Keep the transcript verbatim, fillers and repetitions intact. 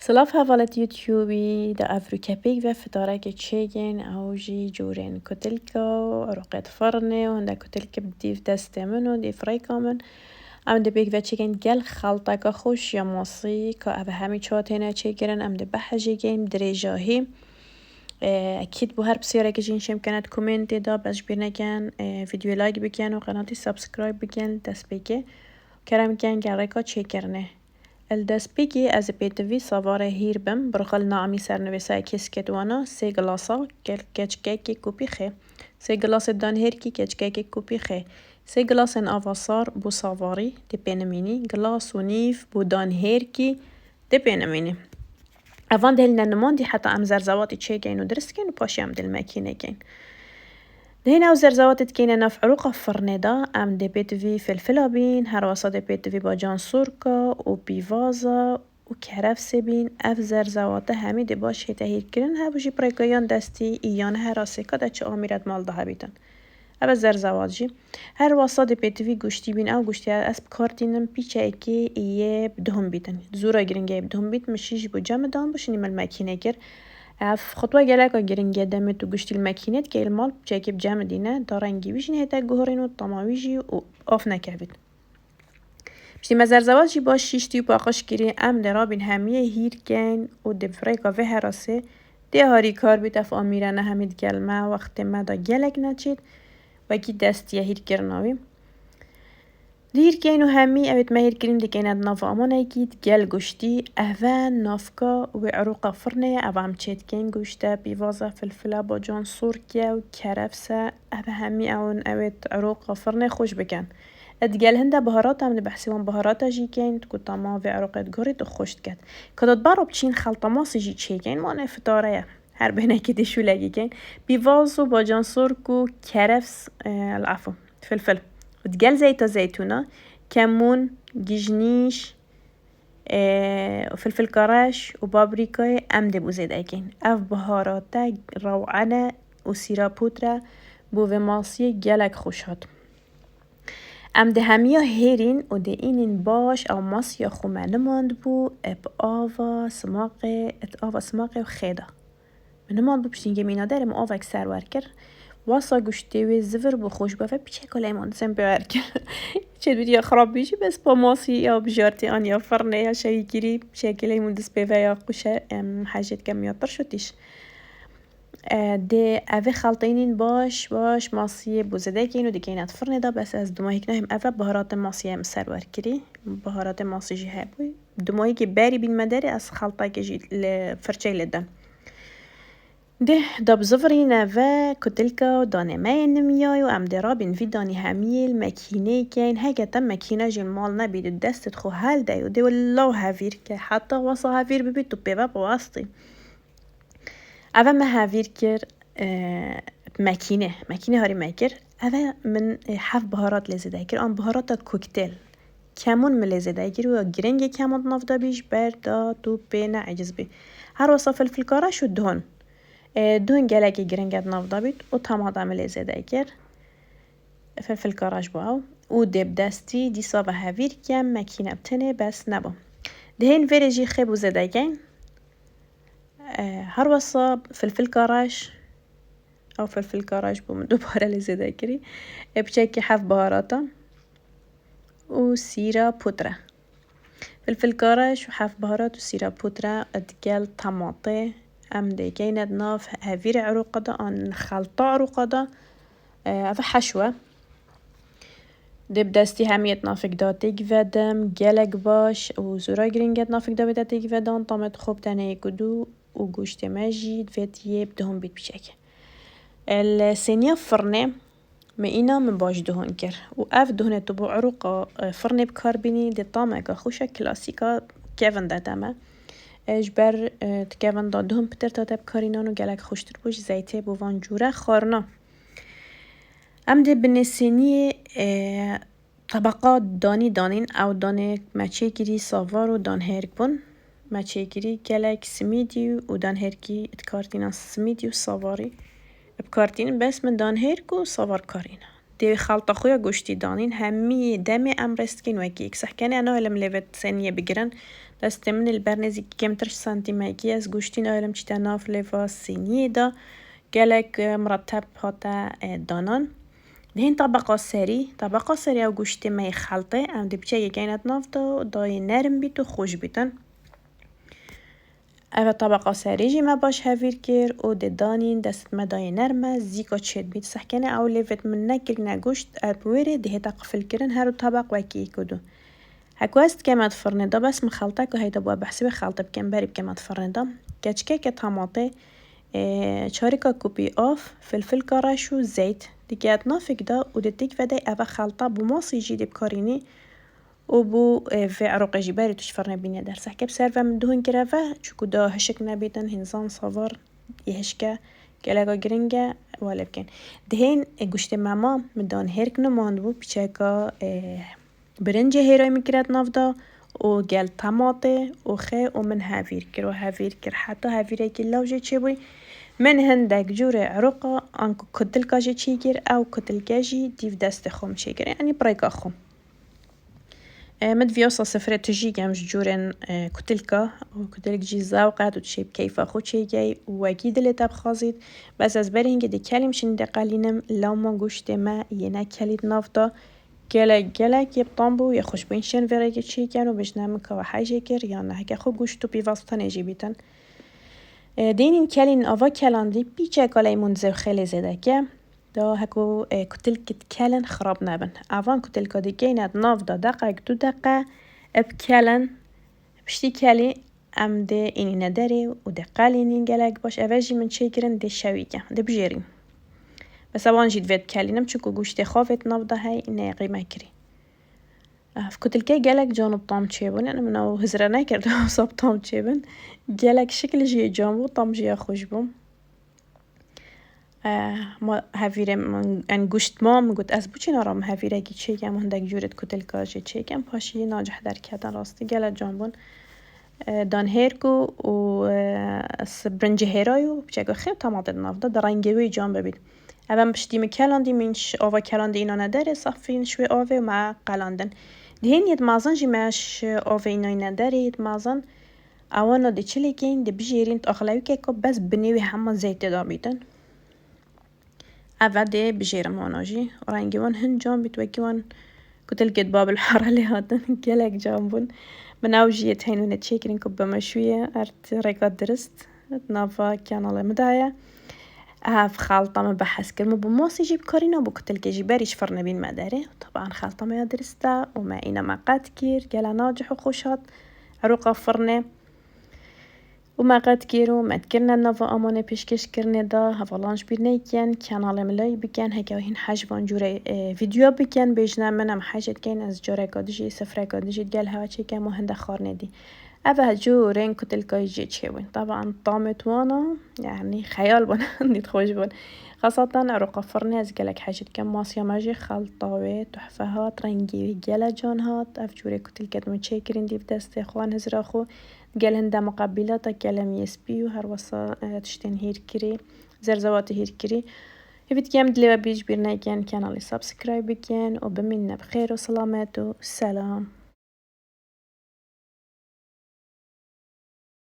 Silav hevalêt YouTubeî, di ev rûkepêk ve fitarekê çêgên ew jî cûrên kutilka û eroqêt firnê û hindek kutilkê bi dîv destê min û dîv rêka min. Em dê pêk ve çêgên gel xelteka xweş ya masî ka ev hemî çawa têne çêkirin, em dê behecê geyn dirêjahî. Ekîd bo her pisyareke jî şêm kene di komentê de, bes ji bîr nekin, e, videoyê like bikin û qenatî subscribe bikin, destpêkê kerem kin gel rêka çêkirinê. Li destpêkê ez ê pêtivî savarê hîr bim, birxil namî sernivêsayê kêskêt wana, sê gilasa ke-, keçikekê kopî xê, sê gilasê danhêrkî keçikekê kopî xê, sê gilasên ava sar bo savarî dê pê nimînî, gilas û nîv bo danhêrkî dê pê nimînî. Evan dê li ne nimandî heta em zerzewatî çêkeyn û dirist keyn û paşê em dê li mekînê keyn. Dihên ew zerzewatê dikeyne nav eroqa firnê de, em dê pêtivî filfila bîn, her wesa dê pêtivî bacan sorka û pîvaza û kerevsê bîn. Ev zerzewate hemî dê baş hête hîrkirin, hebû jî pirêkayan destî, î yan herasê ka de çi amîret mal de hebîtin. Ev e zerzewat jî. Her wasa dê pêtivî guştî bîn, ew guştiya ez bi kar tînim pîçeyekê yê bi duhum bîtin. Zora giring e yê bi duhum bît, min şîş ji bo cem dan bû, şinî min li mekînê kir. Ev xutwa geleka giring e, demê tu guştî li mekînê dikey, li mal pîçekê bi cem dîne, da rengî wî jî nehête guhurîn û tama wî jî û af nekevît. Piştî me zerzewat jî baş şîştî û paqij kirî, em dê rabîn hemiyê hîr keyn û dê bi rêka vê herasê dê harîkar bît. Ev amîrene hemî digel me wextê me de gelek neçît, wekî destî ye hîrkirina wî. Dê hîr keyn û hemî ewêt me hîr kirin dikeyne di nava amanekî digel guştî. Eve navka wê eroqa firnê ye, eva em çêdikeyn guşte, pîvaza, filfila, bacan sorke û kerevse. Eve hemî ewin ewêt eroqa firnê xweş bikin. Digel hinde biharata em dê behsê wan biharata jî keyn, ku tama vê eroqê digurît û xweş diket. Ka dotbaro biçîn xelta masî jî çêkeyn, mane fitare ye. Her bêhnekê dê şûlekî keyn. Pîvaz û bacan sork û kerevs, e, el-efû, filfil. Digel zeyta zeytûna, kemûn, gijnîş, e, filfil kareş û babrîkayê em dê bo zêde keyn. Ev biharate rew'e ne û sîra pûtre bo vê masiyê gelek xweş hat. Em dê hemiya hêrîn û dê înîn baş ew masiya xwe me nimandbû, e, bi ava simaqê, e, ava simaqê û xê de. Min nimandbû piştî hingê mîna derê min avek ser wer kir. Wasa guştê wê zivir bû, xweş bû, ve piçeka leyman dizên pê wer kir. Çêt bîtiya xirab bî jî, bes pa masî ya bijartî an ya firnê ya şewî kirî, piçekê leyman diz pê ve ya xweş e, em hejê dikem ya tirş û tîş. E, dê evê xelteyînîn baş baş masiyê bo zêde keyn û dikeyne di firnê de, bes ez dumahîk nahêm eve biharatê masiyê em ser wer kirî. Biharatê masî jî hebû. Dumahîkê berî bîn me derê ez xeltekê jî li firçeyê lê dem. Dê da bizivirîne ve kutilka û danê me yê nimiyay û em dê rabîn vî danî hemiyê li mekînê keyn. Heke te mekîne jî li mal nebî, di destê xwe helde û dê wilo hevîr ke. Heta wasa hevîr bibî tu pê ve biwastî. Eve me hevîr kir, e, mekîne. Mekîne harî me kir. Eve min, e, heft biharat lê zêde kir. An biharata koktêl. Kemûn min lê zêde kir û giringê kemûn di nav de bî, ji ber da tu pê ne eciz bî. Her wesa filfil kareş û duhun. E, duhun gelekî giring e di nav de bît û tamata min lê zêde kir. Filfil kareş bû ew. Û dê bi destî dîsa ve hevîr kem, mekîne bi tenê bes nebû. Dihên vêrê jî xê bo zêde keyn. E, her wesa filfil kareş, ew filfil kareş bû min dubare lê zêde kirî. E, piçekî heft biharata û sîra pûtre. Filfil kareş û heft biharat û sîra pûtre digel tematê em dê keyne di nav hevîrê eroqa de an xelta eroqa de. E, ev heşwe. Dê bi destî hemiyê di navek de têk vedim, gelek baş û zora giring e di navek de bête têk vedan, tamet xwe bi tenê yek û du û goştê me jî divêt yê bi duhun bît piçek. Li sêniya firnê min îna min baş duhun kir û ev duhunê tu bo eroqa, e, firnê bi kar bînî dê tameka xweşa klasîka kevin de te me. E, ji ber, e, di kevin de duhun pitir te te bi kar înan û gelek xweştir bû ji zeytê bo van cûre xwarina. Em dê binê sêniyê, e, tebeqa danî danîn, ew danê me çêkirî savar û danhêrk bûn. Me çêkirî gelek simîdî û danhêrkî di kar tînin, simîdî û savarî bi kar tînin, bes min danhêrk û savar karîn. Dê xelta xwe ya goştî danîn, hemî demê em rêz dikîn wekî yek sehkenê, nahêlim lê vê sêniyê bigirin. Destê min ê li ber nêzîkî kêmtir ji sentîmekî, ez goştî nayêrim çîte nav lêva sîniyê de. Gelek, e, mireteb hate, e, danan. Dihên tabeqa serî, tabeqa serî ew goştê me yê xeltê, em dê piçekê keyne di nav de, dayê nerm bît û xweş bîtin. Ev e tabeqa serî jî me baş hevîr kir û dê danîn dest me dayê nerm e, zîka çêdibît. Sehkene ew lêvêt min nekirine goşt, ev bi wê rê dihête qifilkirin her û tabeq wekî yek û du. Heko ez dikeme di firnê de, bes min xelteka heyda bû, behsê wê xelte bikem, berî bikeme di firnê de. Keçikeke tamatê, e, çarika kupî av, filfilka reş û zeyt dike di navek de û di tîk vedey eve xelta bi masî jî dê bikarînî û bû, e, vê eroqê jî berî tu ji firnê bîne der. Sehke bi ser ve min duhun kire ve, çuku da hişik nebîtin, hînzan savar yê hişke geleka giring e, wale bikin. Dihên, e, goştê mema min dan hêrk nimand bû, piçeka, e, Birincê hêrayî min kire di nav de û gel tematê û xê û min hevîr kir û hevîr kir. Heta hevîrekî law jê çêbûyî. Min hindek cûrê eroqa anku kutilka jê çêkir, ew kutilke jî dîv destê xwe min çêkir, yanî bi rêka xwe. E, min divê wisa sifrê tijî kem ji cûrên, e, kutilka û kutilk jî zewq e, tu dişê bi keyfa xwe çêkey û wekî dilê te bixwazît. Bes ez berî hingê dê kelîm şinî dê qelînim, lewma goştê me yê nekelî di nav de. Gelek, gelek yê bi tam bû, yê xweşbûyîn şên vê rêkê çêken û bijne min ka we hejê kir, yan ne heke xwe goşt û pîvaz tenê jî bîtin. E, dênîn kelîn ava kelandî, pîçeka leymûn zewxê lê zêde ke. Da heko, e, kutilkit kelin xirab nebin. Avan kutilka dikeyne di nav de deqek, du deqe, eb kelin, piştî kelî em dê înîne derê û dê qelînîn gelek baş. Eve jî min çêkirin dê şewî ke, dê bijêrîn. Mesela wan jî divê dikelînim, çunku goştê xwe vê di nav de hey, neyê qîme kirî. Ev kutilkê gelek can û tam çêbûn, yani min ew hizre nekird, wisa bi tam çêbin. Gelek şikil jî yê can bû, tam jî ya xweş bû. Eh, ma hevîrê min, en goşt ma min got, ez biçîna ra min hevîrekî çêkem, hindek cûrê di kutilka jê çêkem, paşî nacih derketin rastî, gelek can bûn. Eh, dan hêrk û, û, eh, s-, birincê hêray û piçeka xê û tematê di nav de, di rengê wê can bibît. Ev em piştî min kelandî, min ji ava kelandî înane derê, safîn ji wê avê me qelandin. Dihên yê di mazin jî me ji avê înayne derê, yê di mazin. Ewana dê çi lê keyin, dê bijêrîn, axlewîkeka bes binê wê hema zeytê da bîtin. Eve dê bijêrim wana jî. Rengê wan hin can bît, wekî wan kutilkê di Babil Hara lê hatin. Gelek can bûn. Min ew jî yê teynûnê çêkirin ku bimeşûye, her ti rêka dirist. Nava kanalê min de ye. Ev xalta min bi hez kir. Min bi masî jî bikarîna, bi kutilkê jî berî ji firnê bîn me derê. Taban xalta me ya dirist e û me îna me qet kir. Gele nacih û xweş hat. Eroqa firnê. Û me qet kir û me dikirine nava amanê pêşkêşkirinê de. Hevalan ji bîr neykin, kanalê min like bikin. Heke hîn hej van cûrê, e, vîdeo bikin, bêjine min em hej dikeyn, ez careka dijî, sifreka dijî digel hewa çêkem û hinde xwarnê dî. Ev e cûrên kutilkayî jê çêbûn. Taban tamê wana, yanî xeyal bûn, nît xweş bûn. Xasatan eroqa firnê ez gelek hej dikim. Masiya me jî xelta wê tuhfe hat, rengê wê gele can hat. Ev cûrê kutilkê min çêkirîn dîv destê xwe, hizra xwe. Gel hinde muqebîlata kelem yê spî û her wesa, e, tiştên hîrkirî, zerzewatê hîrkirî. Hêvî dikim dilê we bî ji bîr nekin, kanalê subscribe bikin û bimînine bi xêr û selamet û selam.